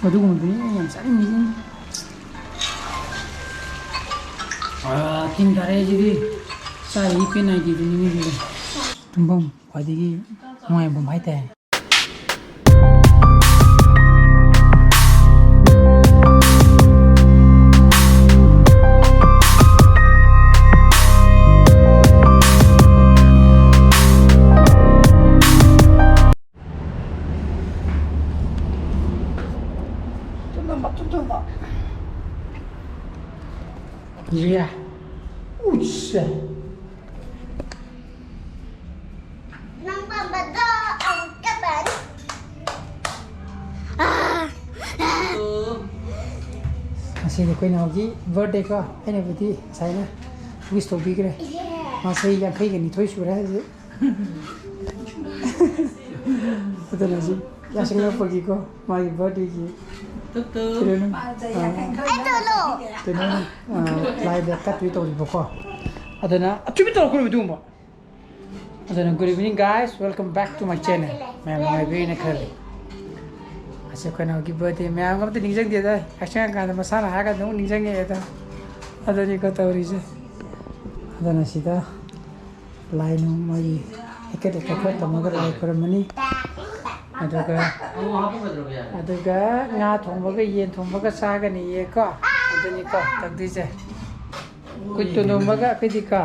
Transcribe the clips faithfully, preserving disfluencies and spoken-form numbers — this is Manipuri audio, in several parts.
ꯃꯗꯨꯒꯨꯝꯕꯗꯨꯅꯤ ꯑꯩꯅ ꯌꯥꯝ ꯆꯥꯅꯤꯡꯉꯤꯁꯤ꯫ ꯑꯥ, ꯇꯤꯟ ꯇꯥꯔꯛꯑꯦ ꯁꯤꯗꯤ꯫ ꯆꯥꯔꯤ ꯄꯦꯟ ꯅꯥꯏꯗꯦꯗꯨꯅꯤꯅꯦ ꯁꯤꯗꯤ꯫ ꯇꯨꯝꯐꯝ ꯈ꯭ꯋꯥꯏꯗꯒꯤ ꯅꯨꯡꯉꯥꯏꯐꯝ ꯍꯥꯏꯇꯥꯔꯦ꯫ ꯌꯥ꯫ ꯎꯠꯁꯦ꯫ ꯅꯪ ꯄꯥꯝꯕꯗꯣ ꯑꯃꯨꯛꯀ ꯄꯥꯅꯤ꯫ ꯉꯁꯤꯗꯤ ꯑꯩꯈꯣꯏ ꯅꯥꯎꯒꯤ birthday ꯀꯣ, ꯑꯩꯅꯕꯨꯗꯤ ꯉꯁꯥꯏꯅ wish ꯇꯧꯕꯤꯈ꯭ꯔꯦ꯫ ꯃꯥ ꯆꯍꯤ ꯌꯥꯡꯈꯩꯒ ꯅꯤꯊꯣꯏ ꯁꯨꯔꯦ ꯍꯧꯖꯤꯛ꯫ ꯑꯗꯨꯅ ꯍꯧꯖꯤꯛ ꯌꯥꯁꯪꯂꯛꯄꯒꯤꯀꯣ, ꯃꯥꯒꯤ birthdayꯒꯤ ꯀꯩꯅꯣꯅ, ꯑꯥ, ꯀꯩꯅꯣꯅ, ꯑꯥ, ꯂꯥꯏꯗ ꯀꯠꯇꯣꯏ ꯇꯧꯔꯤꯕꯀꯣ꯫ ꯑꯗꯨꯅ ꯑꯆꯨꯝꯕ ꯇꯧꯔꯛꯀꯅꯨ ꯑꯗꯨꯒꯨꯝꯕ꯫ ꯑꯗꯨꯅ good evening guys, welcome back to my channel. ꯃꯌꯥꯝ ꯅꯨꯡꯉꯥꯏꯕꯤꯔꯤꯅ ꯈꯜꯂꯤ꯫ ꯑꯁꯤ ꯑꯩꯈꯣꯏ ꯅꯥꯎꯒꯤ birthday ꯃꯌꯥꯝꯒ ꯑꯝꯇ ꯅꯤꯡꯁꯤꯡꯗꯦꯗ, ꯌꯥꯁꯪ ꯀꯥꯟꯗ ꯃꯁꯥꯅ ꯍꯥꯏꯔꯒ ꯑꯗꯨꯝ ꯅꯤꯡꯁꯤꯡꯉꯛꯑꯦꯗ꯫ ꯑꯗꯨꯅꯤꯀꯣ ꯇꯧꯔꯤꯁꯦ꯫ ꯑꯗꯨꯅ ꯁꯤꯗ ꯂꯥꯏ ꯅꯨꯡ ꯃꯣꯏꯒꯤ ꯍꯩꯀꯠ ꯂꯩꯀꯠ ꯈꯔ ꯇꯝꯃꯒ ꯂꯥꯏ ꯈꯨꯔꯨꯝꯃꯅꯤ꯫ ꯑꯗꯨꯒ, ꯑꯗꯨꯒ ꯉꯥ ꯊꯣꯡꯕꯒ ꯌꯦꯟ ꯊꯣꯡꯕꯒ ꯆꯥꯒꯅꯤꯌꯦꯀꯣ꯫ ꯑꯗꯨꯅꯤꯀꯣ ꯇꯧꯗꯣꯏꯁꯦ꯫ ꯑꯩꯈꯣꯏ ꯇꯣꯟꯗꯣꯝꯕꯒ ꯑꯩꯈꯣꯏꯗꯤꯀꯣ꯫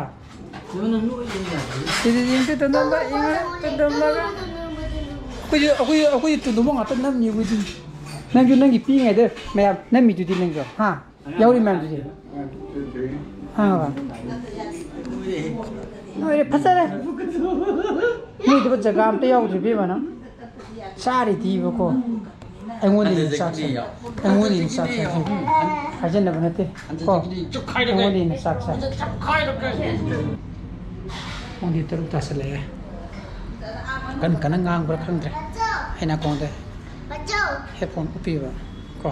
ꯁꯤꯗꯤ ꯌꯦꯡꯁꯤ ꯇꯣꯟꯗꯣꯝꯕ, ꯌꯦꯡꯉꯣ ꯇꯣꯟꯗꯣꯝꯕꯒ꯫ ꯑꯩꯈꯣꯏꯁꯨ, ꯑꯩꯈꯣꯏ, ꯑꯩꯈꯣꯏꯁꯨ ꯇꯣꯟꯗꯣꯝꯕ ꯉꯥꯛꯇ ꯅꯝꯃꯤ ꯑꯩꯈꯣꯏꯗꯤ꯫ ꯅꯪꯁꯨ ꯅꯪꯒꯤ ꯄꯤꯛꯏꯉꯩꯗ ꯃꯌꯥꯝ ꯅꯝꯃꯤꯗꯨꯗꯤ ꯅꯪꯁꯨ, ꯍꯥ? ꯌꯥꯎꯔꯤ ꯃꯌꯥꯝꯗꯨꯗꯤ꯫ ꯍꯥ, ꯕꯕꯥ? ꯂꯣꯏꯔꯦ, ꯐꯖꯔꯦ꯫ ꯅꯣꯏꯗꯕ ꯖꯒꯥ ꯑꯝꯇ ꯌꯥꯎꯗ꯭ꯔꯦ ꯏꯕꯦꯝꯃ ꯅꯪ꯫ ꯆꯥꯔꯤꯗꯤꯕꯀꯣ꯫ ꯑꯩꯉꯣꯟꯗ ꯍꯦꯟꯅ ꯆꯥꯛ ꯆꯥꯏ꯫ ꯑꯩꯉꯣꯟꯗ ꯍꯦꯟꯅ ꯆꯥꯛ ꯆꯥꯏ꯫ ꯍꯥꯏꯖꯟꯅꯕ ꯅꯠꯇꯦ꯫ ꯀꯣ? ꯑꯩꯉꯣꯟꯗ ꯍꯦꯟꯅ ꯆꯥꯛ ꯆꯥꯏ꯫ ꯄꯨꯡꯗꯤ ꯇꯔꯨꯛ ꯇꯥꯁꯜꯂꯛꯑꯦ꯫ ꯀꯟ ꯀꯟꯅ ꯉꯥꯡꯕ꯭ꯔꯥ ꯈꯪꯗ꯭ꯔꯦ꯫ ꯑꯩ ꯅꯥꯀꯣꯡꯗ headphone ꯎꯞꯄꯤꯕ ꯀꯣ꯫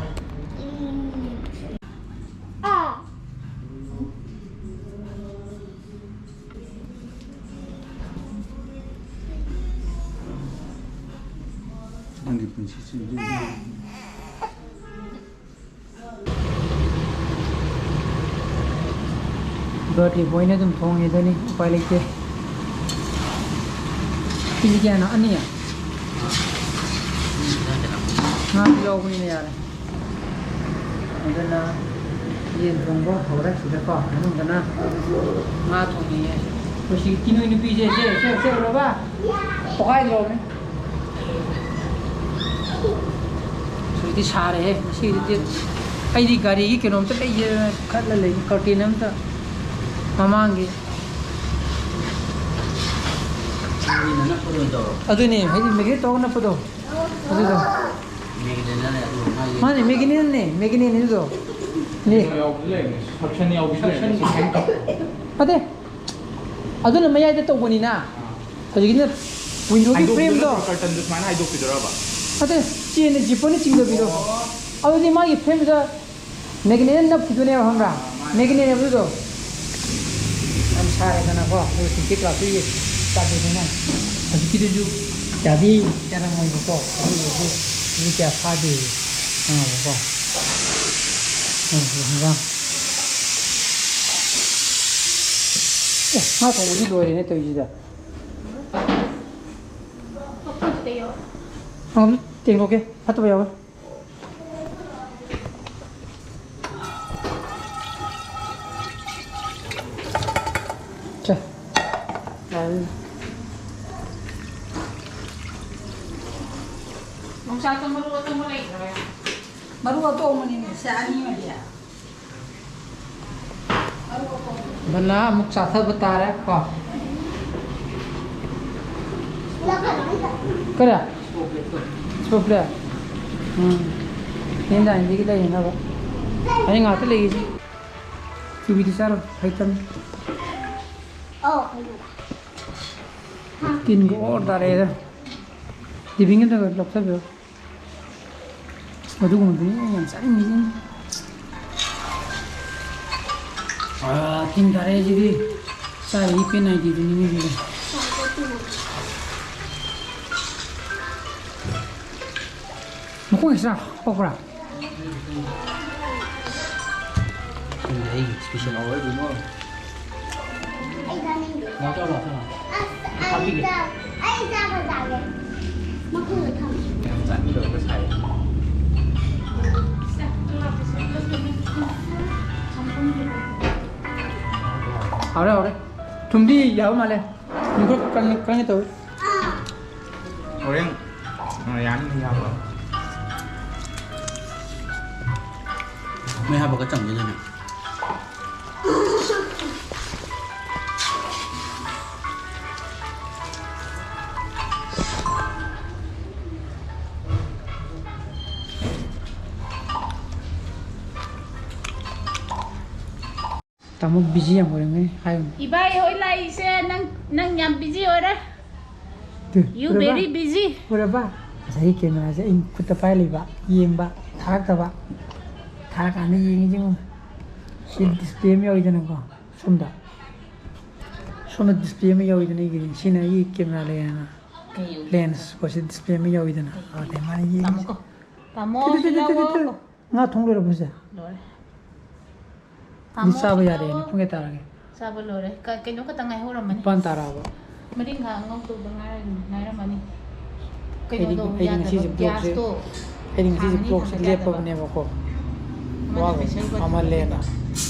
ꯅꯪꯒꯤ ꯄꯨꯟꯁꯤꯁꯤ ꯕꯥꯔꯗꯦ ꯕꯣꯏꯅ ꯑꯗꯨꯝ ꯊꯣꯡꯉꯦ ꯑꯗꯨꯅꯤ, ꯎꯄꯥꯏ ꯂꯩꯇꯦ꯫ ꯀꯦ ꯖꯤ ꯀꯌꯥꯅꯣ? ꯑꯅꯤ? ꯉꯥ ꯌꯥꯎꯕꯅꯤꯅ ꯌꯥꯔꯦ꯫ ꯑꯗꯨꯅ ꯌꯦꯟ ꯊꯣꯡꯕ ꯍꯧꯔꯦ ꯁꯤꯗꯀꯣ, ꯃꯅꯨꯡꯗꯅ ꯉꯥ ꯊꯣꯡꯉꯤꯌꯦ꯫ ꯑꯩꯈꯣꯏ ꯁꯤ ꯀꯤꯅꯣꯏ ꯅꯨꯄꯤꯁꯦ, ꯁꯦ, ꯁꯦ, ꯁꯦ, ꯎꯔꯕ? ꯄꯣꯈꯥꯏꯗ꯭ꯔꯣꯕꯅꯤ꯫ ꯍꯧꯖꯤꯛꯇꯤ ꯁꯥꯔꯦꯍꯦ, ꯉꯁꯤꯒꯤꯗꯤ꯫ ꯑꯩꯗꯤ ꯒꯥꯔꯤꯒꯤ ꯀꯩꯅꯣꯝꯇ ꯂꯩꯒꯦꯅ ꯈꯜꯂ ꯂꯩ, curtain ꯑꯝꯇ ꯃꯃꯥꯡꯒꯤ꯫ ꯃꯤꯅ ꯅꯞꯄꯗꯣ ꯑꯣꯏꯅ ꯇꯧꯔꯣ꯫ ꯑꯗꯨꯅꯦ, ꯍꯥꯏꯗꯤ magnet ꯇꯧꯔꯒ ꯅꯞꯄꯗꯣ꯫ ꯑꯗꯨꯗꯣ꯫ Magnet ꯅꯦ ꯑꯗꯨ ꯃꯥꯒꯤ꯫ ꯃꯥꯅꯦ, magnet ꯅꯦ, magnet ꯅꯦ ꯑꯗꯨꯗꯣ꯫ ꯅꯦ꯫ ꯀꯩꯅꯣ ꯌꯥꯎꯕꯁꯨ ꯂꯩꯕꯅꯦ, suction ꯌꯥꯎꯕꯁꯨ ꯂꯩꯕꯅꯦ, suction ꯀꯞ꯫ ꯅꯠꯇꯦ꯫ ꯑꯗꯨꯅ ꯃꯌꯥꯏꯗ ꯇꯧꯕꯅꯤꯅ꯫ ꯑꯥ꯫ ꯍꯧꯖꯤꯛꯀꯤꯅ window ꯒꯤ frame ꯗꯣ꯫ ꯍꯥꯏꯗꯣꯛꯄꯤꯗꯣꯏꯔꯣ? Curtain ꯗꯨ ꯁꯨꯃꯥꯏꯅ ꯍꯥꯏꯗꯣꯛꯄꯤꯗꯣꯏꯔꯕ? ꯅꯠꯇꯦ, ꯆꯦꯟꯅ zipper ꯅ ꯆꯤꯡꯗꯕꯤꯗꯣ꯫ ꯑꯣ꯫ ꯑꯗꯨꯗꯤ ꯃꯥꯒꯤ frame ꯗ magnet ꯅ ꯅꯞꯈꯤꯗꯣꯏꯅꯦꯕ, ꯈꯪꯕ꯭ꯔꯥ? ꯑꯥ, ꯃꯥꯅꯦ꯫ Magnet ꯅꯦꯕ ꯑꯗꯨꯗꯣ꯫ ꯌꯥꯝ ꯁꯥꯔꯦꯗꯅꯀꯣ, ꯑꯗꯨꯒ ꯇꯤꯛꯀꯦꯠ ꯀ꯭ꯂꯥꯁꯇꯨꯒꯤ ꯆꯥꯗꯦꯗꯅ꯫ ꯍꯧꯖꯤꯛꯀꯤꯗꯨꯁꯨ ꯌꯥꯗꯤ ꯌꯥꯔꯝꯃꯣꯏꯕꯀꯣ, ꯑꯗꯨ ꯑꯣꯏꯔꯁꯨ ꯃꯤ ꯀꯌꯥ ꯐꯥꯗꯦ ꯈꯪꯉꯕꯀꯣ꯫ ꯎꯝ, ꯍꯪꯒꯥꯝ꯫ ꯑꯦ, ꯉꯥ ꯊꯣꯡꯕꯗꯤ ꯂꯣꯏꯔꯦꯅꯦ ꯇꯧꯔꯤꯁꯤꯗ꯫ ꯑꯝ, ꯇꯦꯡꯀꯣꯛꯀꯦ, ꯐꯠꯇꯕ ꯌꯥꯎꯋꯦ꯫ ꯁꯦ꯫ ꯌꯥꯔꯦ꯫ ꯌꯣꯡꯆꯥꯛꯇꯣ ꯃꯔꯨ ꯑꯇꯣꯡꯕ ꯂꯩꯇ꯭ꯔꯣ? ꯃꯔꯨ ꯑꯇꯣꯡꯕꯅꯤꯅꯦ, ꯁꯦ ꯑꯅꯤꯃꯗꯤ꯫ ꯕꯅꯥ ꯑꯃꯨꯛ ꯆꯥꯊꯕ ꯇꯥꯔꯦ ꯀꯣ꯫ ꯀꯔꯤ? Stop plate꯫ ꯎꯝ꯫ ꯍꯦꯟꯗꯥꯏꯟꯗꯒꯤ ꯂꯩꯅꯅꯕ꯫ ꯑꯩ ꯉꯥꯛꯇ ꯂꯩꯔꯤꯁꯦ꯫ ꯆꯨꯕꯤꯗꯤ ꯆꯥꯔꯣꯏ, ꯍꯩꯇꯕꯅꯤ꯫ ꯇꯤꯟꯒ ꯑꯣꯔ ꯇꯥꯔꯛꯑꯦꯗ꯫ ꯇꯤꯐꯤꯟꯒ ꯂꯧꯊꯕꯤꯔꯣ꯫ ꯑꯗꯨꯒꯨꯝꯕꯗꯨꯅꯤ ꯑꯩꯅ ꯌꯥꯝ ꯆꯥꯅꯤꯡꯉꯤꯁꯤ꯫ ꯑꯥ, ꯇꯤꯟ ꯇꯥꯔꯛꯑꯦ ꯁꯤꯗꯤ꯫ ꯆꯥꯔꯤꯁꯤ ꯄꯦꯟ ꯅꯥꯏꯗꯦꯗꯨꯅꯤꯅꯦ ꯁꯤꯗꯤ꯫ ꯃꯈꯣꯡ extra ꯍꯥꯞꯄꯛꯄ꯭ꯔꯥ? ꯈꯪꯗꯦ, ꯑꯩ special꯫ ꯌꯥꯎꯋꯦ ꯑꯗꯨꯃ꯫ ꯆꯥꯅꯤꯡꯗꯦ꯫ ꯂꯥꯛꯑꯣ, ꯆꯠꯂꯣ, ꯆꯠꯂꯣ꯫ ꯑꯁ, ꯑꯩ ꯍꯥꯞꯄꯤꯒꯦ꯫ ꯆꯥ-, ꯑꯩ ꯆꯥꯕ ꯇꯥꯔꯦ꯫ ꯃꯈꯨꯝꯗ ꯊꯝꯃꯨ꯫ ꯌꯥꯝ ꯆꯥꯅꯤꯡꯗꯕꯒ ꯁꯥꯏ꯫ ꯍꯥꯎꯔꯦ, ꯍꯥꯎꯔꯦ꯫ ꯊꯨꯝꯗꯤ ꯌꯥꯕ ꯃꯥꯜꯂꯦ꯫ ꯊꯨꯝ ꯈꯔ ꯀꯪꯉꯦ, ꯀꯪꯉꯦ ꯇꯧꯋꯦ꯫ ꯑꯥ꯫ ꯍꯣꯔꯦꯟ, ꯑ, ꯌꯥꯅꯤ, ꯌꯥꯕ꯭ꯔꯣ? ꯃꯩ ꯍꯥꯞꯄꯒ ꯆꯪꯒꯗꯣꯏꯅꯦ꯫ ꯇꯥꯃꯣ busy ꯌꯥꯝ ꯑꯣꯏꯔꯝꯒꯅꯤ, ꯍꯥꯏꯌꯨꯅꯦ꯫ ꯏꯕꯥꯏ ꯍꯣꯏ ꯂꯥꯛꯏꯁꯦ ꯅꯪ, ꯅꯪ ꯌꯥꯝ busy ꯑꯣꯏꯔꯦ꯫ Two, You ꯎꯔꯕ? Very busy꯫ ꯎꯔꯕ? ꯉꯁꯥꯏꯒꯤ cameraꯁꯦ ꯑꯩ ꯈꯨꯠꯇ ꯄꯥꯏ ꯂꯩꯕ, ꯌꯦꯡꯕ, ꯊꯥꯔꯛꯇꯕ꯫ ꯊꯥꯔꯀꯥꯟꯗ ꯌꯦꯡꯉꯤꯁꯤ ꯌꯦꯡꯉꯨ꯫ ꯁꯤ display ꯑꯃ ꯌꯥꯎꯋꯤꯗꯅꯀꯣ, ꯁꯣꯝꯗ꯫ ꯁꯣꯝꯗ display ꯑꯃ ꯌꯥꯎꯋꯤꯗꯅ ꯑꯩꯒꯤꯗꯤ꯫ ꯁꯤꯅ ꯑꯩꯒꯤ camera ꯂꯩꯌꯦꯅ꯫ ꯀꯩ? Lens ꯀꯣ, ꯁꯤ display ꯑꯃ ꯌꯥꯎꯋꯤꯗꯅ꯫ ꯑꯗꯩ ꯃꯥꯅ ꯌꯦꯡꯉꯤꯁꯦ꯫ ꯇꯥꯃꯣ ꯀꯣ꯫ ꯇꯥꯃꯣ, ꯇꯨ, ꯇꯨ, ꯇꯨ, ꯁꯤ ꯇꯨ, ꯇꯨ, ꯂꯧꯋꯣ꯫ ꯇꯨ꯫ ꯉꯥ ꯊꯣꯡ ꯂꯣꯏꯔꯕꯣ ꯁꯦ? ꯂꯣꯏꯔꯦ꯫ ꯇꯥꯃꯣ, ꯆꯥꯕ ꯁꯤ ꯌꯥꯔꯦꯅꯦ꯫ ꯂꯧꯋꯣ꯫ ꯄꯨꯡ ꯀꯌꯥ ꯇꯥꯔꯒꯦ? ꯆꯥꯕ ꯂꯣꯏꯔꯦ꯫ ꯀ-, ꯀꯩꯅꯣ ꯈꯛꯇ ꯉꯥꯏꯍꯧꯔꯝꯃꯅꯤ꯫ ꯅꯤꯄꯥꯟ ꯇꯥꯔꯛꯑꯕ? ꯃꯔꯤꯡꯈꯥ ꯉꯧꯗꯧꯗ ꯉꯥꯏꯔ-, ꯉꯥꯏꯔꯝꯃꯅꯤ꯫ ꯑꯩꯗꯤ, ꯀꯩꯅꯣꯗꯣ ꯑꯩꯗꯤ ꯌꯥꯗꯕ, ꯉꯁꯤꯁꯦ vlogꯁꯦ, gasꯇꯣ ꯑꯩꯗꯤ ꯉꯁꯤꯁꯦ ꯊꯥꯡꯉꯅꯤ vlogꯁꯦ ꯊꯥꯡꯒꯠ ꯌꯥꯗꯕ꯫ ꯂꯦꯞꯄꯕꯅꯦꯕꯀꯣ꯫ ꯑꯃꯅ ꯋꯥꯕ pressure cooker ꯑꯃ ꯂꯦꯟꯅ꯫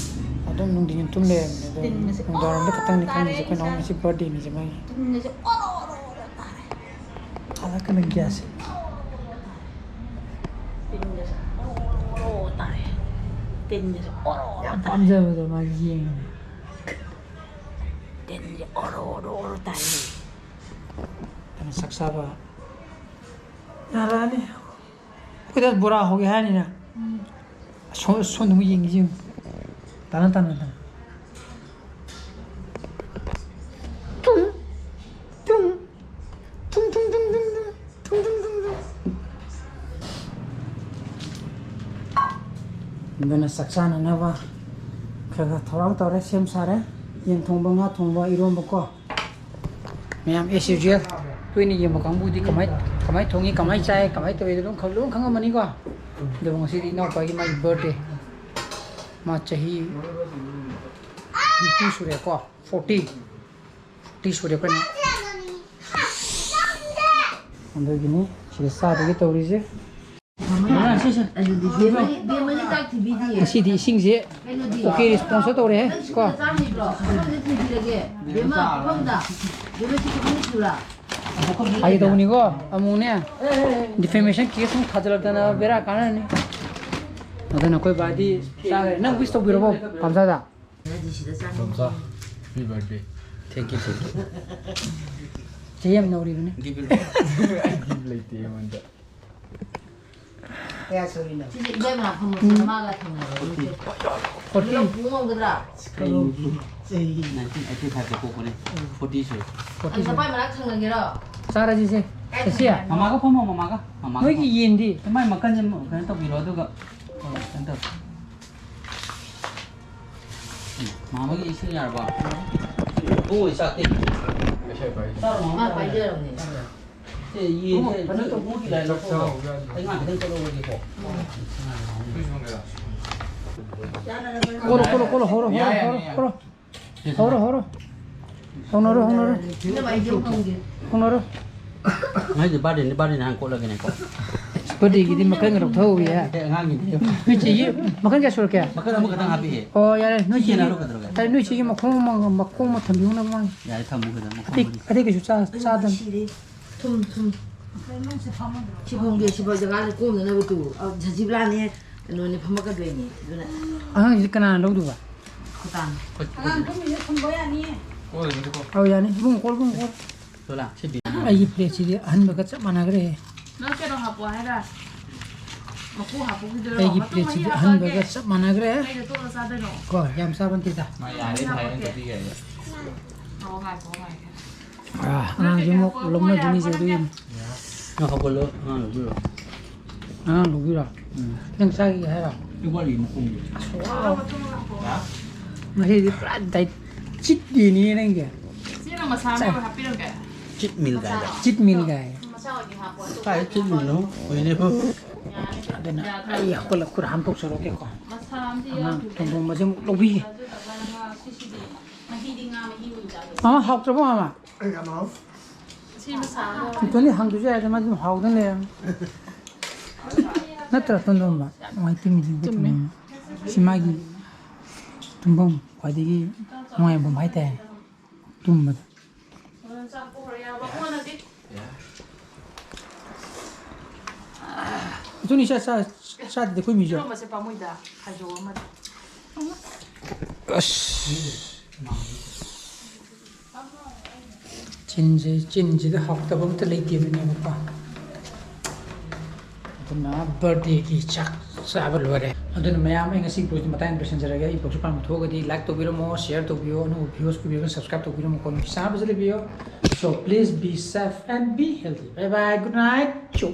ꯑꯗꯨꯝ ꯅꯨꯡꯊꯤꯟ ꯇꯨꯝ ꯂꯩꯔꯝꯃꯦ꯫ ꯑꯗꯨꯝ ꯇꯤꯟꯒꯁꯦ ꯅꯨꯡꯗꯥꯡꯋꯥꯏꯔꯝꯗ ꯑꯣꯔꯣ ꯈꯛꯇꯪꯅꯤ ꯇꯥꯔꯦ ꯈꯪꯉꯤꯁꯦ ꯑꯩꯈꯣꯏ ꯏꯁꯥ꯫ ꯅꯥꯎꯅ ꯉꯁꯤ birthdayꯅꯤꯁꯦ ꯃꯥꯒꯤ꯫ ꯇꯤꯟꯒꯁꯦ ꯑꯣꯔꯣ ꯑꯣꯔꯣ ꯑꯣꯔꯣ ꯇꯥꯔꯦ꯫ ꯊꯥꯒꯠꯀꯅꯨ gasꯁꯦ꯫ ꯇꯤꯟꯒꯁꯦ ꯑꯣꯔꯣ ꯑꯣꯔꯣ ꯇꯥꯔꯦ꯫ ꯇꯤꯟꯒꯁꯦ ꯑꯣꯔꯣ ꯑꯣꯔꯣ ꯌꯥꯝ ꯇꯥꯔꯦ꯫ ꯄꯥꯝꯖꯕꯗꯣ ꯃꯥꯒꯤ ꯌꯦꯡꯉꯤꯅꯦ꯫ ꯇꯤꯟꯁꯦ ꯑꯣꯔꯣ ꯑꯣꯔꯣ ꯑꯣꯔꯣ ꯇꯥꯔꯦ꯫ ꯑꯗꯨꯅ ꯆꯥꯛ ꯆꯥꯕ ꯌꯥꯔꯛꯑꯅꯤ꯫ ꯑꯩꯈꯣꯏꯗ ꯕꯣꯔꯥ ꯍꯧꯒꯦ ꯍꯥꯏꯔꯅꯤꯅ꯫ ꯎꯝ꯫ ꯁꯣ-, ꯁꯣꯝꯗ ꯑꯃꯨꯛ ꯌꯦꯡꯉꯤꯁꯤ ꯌꯦꯡꯉꯨ꯫ ꯇꯥꯅ ꯇꯥꯅ ꯇꯥꯅ꯫ ꯇꯨꯡ, ꯇꯨꯡ, ꯇꯨꯡ, ꯇꯨꯡ꯫ ꯑꯗꯨꯅ ꯆꯥꯛ ꯆꯥꯅꯅꯕ ꯈꯔ ꯈꯔ ꯊꯧꯔꯥꯡ ꯇꯧꯔꯦ, ꯁꯦꯝ ꯁꯥꯔꯦ꯫ ꯌꯦꯟ ꯊꯣꯡꯕ, ꯉꯥ ꯊꯣꯡꯕ, ꯏꯔꯣꯝꯕꯀꯣ꯫ ꯃꯌꯥꯝ as usual꯫ ꯇꯣꯏꯅ ꯌꯦꯡꯕ ꯀꯥꯡꯕꯨꯗꯤ ꯀꯃꯥꯏ, ꯀꯃꯥꯏ ꯊꯣꯡꯉꯤ, ꯀꯃꯥꯏ ꯆꯥꯏ, ꯀꯃꯥꯏ ꯇꯧꯏ, ꯑꯗꯨꯝ ꯈꯪ-, ꯂꯣꯏ ꯈꯪꯉꯝꯃꯅꯤꯀꯣ꯫ ꯑꯗꯨꯕꯨ ꯉꯁꯤꯗꯤ ꯏꯅꯥꯎꯄꯥꯒꯤ ꯃꯥꯒꯤ birthday꯫ ꯃꯥ ꯆꯍꯤ ꯅꯤꯐꯨ ꯁꯨꯔꯦꯀꯣ꯫ ꯐꯣꯔꯇꯤ꯫ ꯐꯣꯔꯇꯤ ꯁꯨꯔꯦ ꯑꯩꯈꯣꯏꯅ꯫ ꯑꯗꯨꯒꯤꯅꯤ ꯁꯤꯗ ꯆꯥꯗꯒꯤ ꯇꯧꯔꯤꯁꯦ꯫ ꯑꯗꯨꯗꯤ ꯕꯦꯝꯃꯅꯤ, ꯕꯦꯝꯃꯅꯤ ꯆꯥꯛ ꯊꯤꯕꯤꯗꯤꯌꯦ꯫ ꯉꯁꯤꯗꯤ ꯏꯁꯤꯡꯁꯦ ꯀꯩꯅꯣꯗꯤ? ꯑꯣꯀꯦ ꯔꯦꯁꯄꯣꯟꯁ ꯇꯧꯔꯦ ꯅꯪ ꯀꯣ꯫ ꯁꯤꯗ ꯆꯥ ꯍꯩꯕ꯭ꯔꯣ? ꯑꯃꯗ ꯊꯤꯕꯤꯔꯒꯦ꯫ ꯕꯦꯝꯃ, ꯃꯐꯝꯗ꯫ ꯕꯦꯝꯃ ꯁꯤ ꯀꯃꯥꯏꯅ ꯊꯤꯕ꯭ꯔꯥ? ꯐꯥꯒꯤ ꯇꯧꯕꯅꯤꯀꯣ꯫ ꯑꯃꯨꯛꯅꯦ ꯗꯤꯐꯦꯃꯦꯁꯟ ꯀꯦꯁ ꯑꯃꯨꯛ ꯊꯥꯖꯤꯜꯂꯛꯇꯅ ꯕꯦꯔꯥ ꯀꯥꯟꯅꯅꯤ꯫ ꯑꯗꯨꯅ ꯑꯩꯈꯣꯏ ꯕꯥꯗꯤ ꯆꯥꯈ꯭ꯔꯦ꯫ ꯅꯪ ꯋꯤꯁ ꯇꯧꯕꯤꯔꯕꯣ ꯄꯥꯝꯖꯥꯗ? ꯁꯤꯗ ꯆꯥꯅꯤꯡꯉꯤ꯫ ꯄꯥꯝꯖꯥ, happy birthday꯫ Thank you, thank you꯫ ꯆꯍꯤ ꯌꯥꯝ ꯅꯧꯔꯤꯕꯅꯤ꯫ ꯑꯩ ꯒꯤꯐ ꯂꯩꯇꯦ ꯑꯩꯉꯣꯟꯗ꯫ ꯀꯌꯥ ꯁꯨꯔꯤꯅꯣ? ꯁꯤꯁꯦ ꯏꯕꯦꯝꯃ ꯐꯝꯃꯣ, ꯁꯤꯗ ꯃꯥꯒ ꯊꯪꯅꯔꯣ꯫ ꯐꯣꯔꯇꯤ꯫ ꯄꯨ ꯉꯝꯒꯗ꯭ꯔꯥ? ꯀꯩꯅꯣ, ꯆꯍꯤ꯫ ꯅꯥꯏꯟꯇꯤꯟ ꯑꯩꯠꯇꯤ ꯐꯥꯏꯚꯇ ꯄꯣꯛꯄꯅꯦ꯫ ꯐꯣꯔꯇꯤ ꯁꯨꯔꯦ꯫ ꯐꯣꯔꯇꯤ ꯑꯗꯨ ꯁꯨꯔꯦ꯫ ꯄꯥꯏ ꯃꯅꯥꯛ ꯊꯪꯅꯒꯦꯔꯣ? ꯆꯥꯔꯁꯤꯁꯦ꯫ ꯀꯥꯏ ꯆꯠꯁꯤ? ꯊꯪꯅꯒꯦ? ꯃꯃꯥꯒ ꯐꯝꯃꯣ, ꯃꯃꯥꯒ꯫ ꯃꯃꯥꯒ ꯅꯣꯏꯒꯤ ꯐꯝꯃꯣ꯫ ꯌꯦꯟꯗꯤ? ꯃꯥꯏ ꯃꯈꯟꯁꯦ ꯀꯩꯅꯣ ꯇꯧꯕꯤꯔꯣ, ꯑꯗꯨꯒ ꯀꯩꯅꯣ ꯇꯧ꯫ ꯃꯃꯥꯒꯤ ꯏꯁꯤꯡ ꯌꯥꯔꯕꯣ? ꯏꯕꯨꯡꯉꯣ ꯆꯥꯛꯇꯤ? ꯆꯥꯔꯣ, ꯃꯃꯥ ꯃꯥ ꯆꯥꯔꯣ꯫ ꯄꯥꯏꯖꯔꯝꯅꯦ꯫ ꯁꯦ, ꯌꯦꯟꯁꯦ ꯐꯖꯅ ꯇꯧ꯫ ꯏꯕꯨꯡꯉꯣꯒꯤ ꯂꯥꯏꯟ ꯂꯧꯊꯣꯛꯑꯣ꯫ ꯑꯩ ꯉꯥ ꯈꯤꯇꯪ ꯆꯠꯂꯧꯔꯒꯦꯀꯣ꯫ ꯀꯣꯠꯂꯣ, ꯀꯣꯠꯂꯣ, ꯀꯣꯠꯂꯣ, ꯍꯧꯔꯣ, ꯍꯧꯔꯣ, ꯍꯧꯔꯣ, ꯍꯧꯔꯣ꯫ ꯍꯧꯔꯣ, ꯍꯧꯔꯣ꯫ ꯍꯧꯅꯔꯣ, ꯍꯧꯅꯔꯣ꯫ ꯏꯅꯝꯃ, ꯑꯩꯗꯤ ꯑꯃꯨꯛ ꯍꯪꯒꯦ꯫ ꯍꯧꯅꯔꯣ꯫ ꯉꯥꯏꯗꯤ ꯕꯥꯔꯗꯦꯅꯤ, ꯕꯥꯔꯗꯦꯅꯤ ꯍꯥꯟꯅ ꯀꯣꯠꯂꯒꯦꯅꯦꯀꯣ꯫ ꯕꯥꯔꯗꯦꯒꯤꯗꯤ ꯃꯈꯜꯒ ꯂꯧꯊꯣꯛꯍꯧꯕ ꯌꯥꯏ꯫ ꯑꯦ, ꯑꯉꯥꯡꯒꯤꯗꯤ꯫ ꯅꯣꯏ ꯆꯦꯒꯤ ꯃꯈꯜ ꯀꯌꯥ ꯁꯨꯔꯛꯀꯦ? ꯃꯈꯜ ꯑꯃꯈꯛꯇꯪ ꯍꯥꯞꯄꯤꯌꯦ꯫ ꯑꯣ, ꯌꯥꯔꯦ, ꯅꯣꯏ ꯁꯤ ꯆꯦꯒꯤ, ꯌꯦꯟꯅꯔꯣ ꯀꯩꯗꯧꯔꯒꯦ? ꯌꯥꯔꯦ, ꯅꯣꯏ ꯆꯦꯒꯤ ꯃꯈꯣꯡ ꯑꯃ, ꯃꯈꯣꯡ ꯑꯃ ꯊꯝꯕꯤꯌꯨꯅ ꯃꯥꯡꯉꯦ꯫ ꯌꯥꯔꯦ, ꯊꯝꯃꯨ ꯀꯩꯗꯧꯔꯒꯦ? ꯑꯇꯩ, ꯃꯈꯣꯡꯗꯨꯗꯤ꯫ ꯑꯇꯩ ꯀꯩꯁꯨ ꯆꯥ-, ꯆꯥꯗꯕꯅꯤ꯫ ꯁꯤꯔꯦ꯫ ꯊꯨꯝ, ꯊꯨꯝ꯫ ꯁꯤ ꯐꯝꯒꯦ, ꯁꯤ ꯐꯥꯎ ꯖꯒꯥꯁꯦ ꯀꯣꯝꯅꯅꯕ ꯇꯨ꯫ ꯑ, ꯁꯖꯤꯕꯂꯥꯅꯦ, ꯀꯩꯅꯣꯅꯦ ꯐꯝꯃꯛꯀꯗꯣꯏꯅꯦ꯫ ꯑꯗꯨꯅ ꯑꯉꯥꯡꯁꯤꯗꯤ ꯀꯅꯥꯅ ꯂꯧꯗꯣꯏꯕ? ꯈꯨꯇꯥꯡ꯫ ꯑꯉꯥꯡ ꯇꯨꯝꯃꯤꯁꯦ ꯊꯝꯕ ꯌꯥꯅꯤꯌꯦ꯫ ꯑꯧ, ꯌꯥꯅꯤ꯫ ꯏꯕꯨꯡꯉꯣ, ꯀꯣꯜ, ꯏꯕꯨꯡꯉꯣ, ꯀꯣꯜ꯫ ꯇꯣꯂꯥ, ꯁꯤ ꯕꯤ-, ꯑꯩꯒꯤ ꯄ꯭ꯂꯦꯠꯁꯤꯗꯤ ꯑꯍꯟꯕꯒ ꯆꯞ ꯃꯥꯟꯅꯈ꯭ꯔꯦ꯫ ꯅꯪ ꯀꯩꯅꯣ ꯍꯥꯞꯄꯣ ꯍꯥꯏꯔ? ꯃꯀꯨ ꯍꯥꯞꯄꯣ ꯍꯥꯏꯗꯣꯏꯔꯣ? ꯑꯩꯒꯤ ꯃꯇꯨꯝ ꯃꯍꯤ ꯄ꯭ꯂꯦꯠꯁꯤꯗꯤ ꯍꯥꯞꯄꯛꯑꯒꯦ꯫ ꯑꯍꯟꯕꯒ ꯆꯞ ꯃꯥꯟꯅꯈ꯭ꯔꯦ꯫ ꯀꯩꯗ ꯇꯣꯠꯂ ꯆꯥꯗꯣꯏꯅꯣ? ꯀꯣ, ꯌꯥꯝ ꯆꯥꯕ ꯅꯠꯇꯦꯗ꯫ ꯃꯥ ꯌꯥꯔꯦ, ꯃꯍꯤ ꯊꯥꯏꯅ ꯍꯥꯞꯄꯛꯀꯦ꯫ ꯀꯛꯄꯤꯈ꯭ꯔꯦ꯫ ꯑꯣ, ꯉꯥꯏꯈꯣ, ꯉꯥꯏꯈꯣ꯫ ꯑꯥ, ꯑꯉꯥꯡꯁꯦ ꯑꯃꯨꯛ ꯂꯧꯅꯈꯤꯅꯤꯁꯦ ꯑꯗꯨꯒꯤꯅꯤ꯫ ꯅꯪ ꯍꯧꯒꯠꯂꯣ, ꯑꯉꯥꯡ ꯂꯧꯕꯤꯔꯣ꯫ ꯑꯉꯥꯡ ꯂꯧꯕꯤꯔꯣ? ꯎꯝ꯫ ꯅꯪ ꯆꯥꯈꯤꯒꯦ ꯍꯥꯏꯔꯣ? ꯑꯩ ꯋꯥꯠꯂꯤ ꯃꯈꯣꯡꯗꯣ꯫ ꯑꯁ, ꯋꯥꯎ꯫ ꯍꯥ? ꯉꯁꯤꯗꯤ ꯄꯨꯔꯥ ꯗꯥꯏꯠ ꯆꯤꯠ ꯗꯦꯅꯤꯅꯦ ꯅꯪꯒꯤ꯫ ꯁꯤ ꯅꯪ ꯃꯁꯥ ꯆꯥ-, ꯃꯌꯥꯝ ꯍꯥꯞꯄꯤꯔꯝꯒꯦ? ꯆꯤꯠ ꯃꯤꯜ ꯀꯥꯏꯅ꯫ ꯆꯤꯠ ꯃꯤꯜ ꯀꯥꯏ꯫ ꯃꯁꯥ ꯑꯣꯏꯗꯤ ꯍꯥꯞꯄꯣ, ꯑꯇꯣꯞꯄ ꯀꯥꯏ ꯆꯤꯠ ꯃꯤꯜꯅꯣ? ꯀꯨꯏꯔꯦꯕꯣ꯫ ꯌꯥꯔꯦ꯫ ꯑꯗꯨꯅ ꯑꯩ ꯍꯧꯒꯠꯂ ꯈꯨꯠ ꯍꯥꯝꯗꯣꯛꯆꯔꯛꯀꯦꯀꯣ꯫ ꯃꯁꯥ ꯑꯝꯇ ꯑꯉꯥꯡ ꯌꯥꯎꯗ꯭ꯔꯤꯕꯅꯦ꯫ ꯊꯣꯡꯕ ꯑꯃꯁꯦ ꯑꯃꯨꯛ ꯂꯧꯕꯤꯒꯦ꯫ ꯑꯗꯨ ꯇꯧꯕ ꯉꯥ ꯁꯤꯁꯤꯗꯤ ꯃꯍꯤꯗꯤ ꯉꯥ ꯃꯥꯃ ꯍꯥꯎꯇ꯭ꯔꯕꯣ ꯃꯥꯃ? ꯑꯩ ꯀꯩꯅꯣ? ꯁꯤ ꯃꯁꯥꯗꯣ ꯇꯣꯟꯇꯣꯟꯗꯤ ꯍꯪꯗ꯭ꯔꯁꯨ ꯌꯥꯏꯗ, ꯃꯥꯗꯤ ꯑꯗꯨꯝ ꯍꯥꯎꯗꯅ ꯂꯩꯔꯝꯅꯤ꯫ ꯅꯠꯇ꯭ꯔꯥ ꯇꯣꯟꯇꯣꯟꯕ? ꯅꯨꯡꯉꯥꯏ ꯇꯨꯝꯃꯤꯁꯤꯡꯗꯤ ꯆꯨꯝꯃꯦ꯫ ꯁꯤ ꯃꯥꯒꯤ ꯇꯨꯝꯐꯝ ꯈ꯭ꯋꯥꯏꯗꯒꯤ ꯅꯨꯡꯉꯥꯏꯐꯝ ꯍꯥꯏꯇꯥꯔꯦ, ꯇꯨꯝꯕꯗ꯫ ꯑꯗꯨꯅꯤ ꯆꯥ ꯆꯥ ꯆꯥꯗꯗꯤ ꯑꯩꯈꯣꯏ ꯃꯤꯁꯨ꯫ ꯏꯔꯣꯝꯕꯁꯦ ꯄꯥꯝꯃꯨꯏꯗ ꯈꯥꯏꯗꯣꯛ ꯑꯃꯗ꯫ ꯑꯁ꯫ ꯆꯤꯟꯁꯦ, ꯆꯤꯟꯁꯤꯗ ꯍꯥꯎꯇꯕ ꯑꯝꯇ ꯂꯩꯇꯦꯕꯅꯦꯕꯀꯣ꯫ ꯑꯗꯨꯅ ꯕꯥꯔꯗꯦꯒꯤ ꯆꯥꯛ ꯆꯥꯕ ꯂꯣꯏꯔꯦ꯫ ꯑꯗꯨꯅ ꯃꯌꯥꯝ, ꯑꯩ ꯉꯁꯤ vlogꯁꯤ ꯃꯇꯥꯡ ꯂꯣꯏꯁꯤꯟꯖꯔꯒꯦ꯫ ꯑꯩ vlogꯁꯤ ꯄꯥꯝꯕ ꯊꯣꯛꯑꯒꯗꯤ like ꯇꯧꯕꯤꯔꯝꯃꯣ, share ꯇꯧꯕꯤꯌꯣ, ꯑꯅꯧꯕ viewers ꯀꯨꯝꯕꯤꯔꯒ subscribe ꯇꯧꯕꯤꯔꯝꯃꯣꯀꯣ꯫ ꯅꯨꯡꯁꯤ ꯆꯥꯟꯅꯕꯁꯦ ꯂꯩꯕꯤꯌꯣ꯫ So please be safe and be healthy. Bye bye, good night. ꯆꯨ꯫